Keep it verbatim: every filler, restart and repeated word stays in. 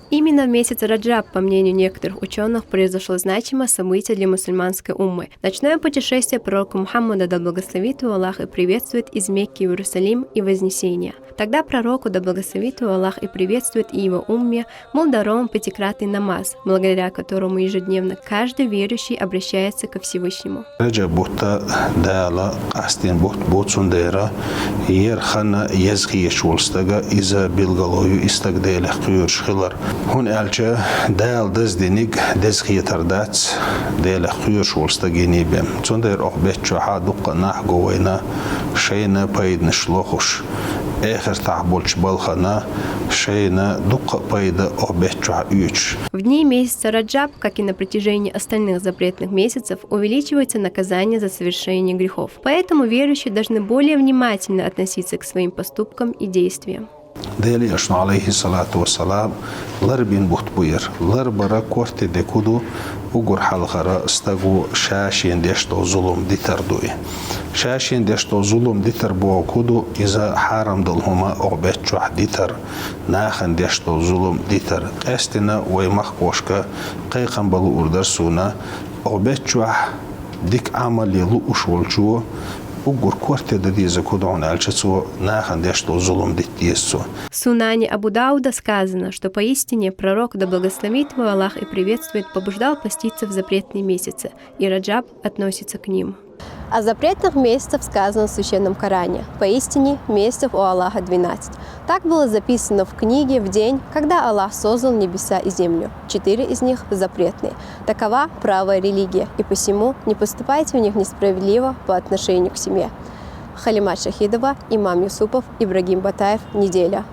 Именно в месяц Раджаб, по мнению некоторых ученых, произошло значимое событие для мусульманской уммы. Ночное путешествие пророка Мухаммада, да благословит его Аллах и приветствует, из Мекки в Иерусалим и Вознесение. Тогда пророку, да благословит его Аллах и приветствует, и его умме был дарован пятикратный намаз, благодаря которому ежедневно каждый верующий обращается ко Всевышнему. Раджаб бутт Дала къастийна бутт бу, цундела ер хан еза хеташ волча стага иза билгало ю, и стаг Делах кхоьруш хилар. ХӀунда аьлча Дала даздиниг деза хетар дац Делах кхоьруш волча стага йина бен. Цундела оха бетта чухь дуккха нах го вайна шайна пайданаш лохуш, эхартахь болча балхана шайна дуккха пайда оха бетта чухь оьцуш. В дни месяца Раджаб, как и на протяжении остальных запретных месяцев, увеличивается наказание за совершение грехов. Поэтому верующие должны более внимательно относиться к своим поступкам и действиям. Делан Элчано, алейхи салату вассалам, ларбина бутт бу ер. Ларбар корта де ку ду, уггар хьалхара стага ша шена деш долу зулам дитар ду и. Ша шена деш долу зулам дитар боху ку ду, иза хьарам долу хӀума оха бетта чохь дитар, нахана деш долу зулам дитар. Къаьстина вай махкошка кхайкхам бан луур дара суна, оха бетта чохь дика Ӏамал е лууш волчо уггар корта де деза ку ду, хӀунда аьлча цо нахана деш долу зулам дита деза цо. В Сунане Абу Дауда сказано, что поистине пророк, да благословит его Аллах и приветствует, побуждал поститься в запретные месяцы, и Раджаб относится к ним. О запретных месяцах сказано в Священном Коране: «Поистине месяцев у Аллаха двенадцать». Так было записано в книге в день, когда Аллах создал небеса и землю. Четыре из них запретные. Такова правая религия, и посему не поступайте в них несправедливо по отношению к семье. Халимат Шахидова, Имам Юсупов, Ибрагим Батаев. Неделя.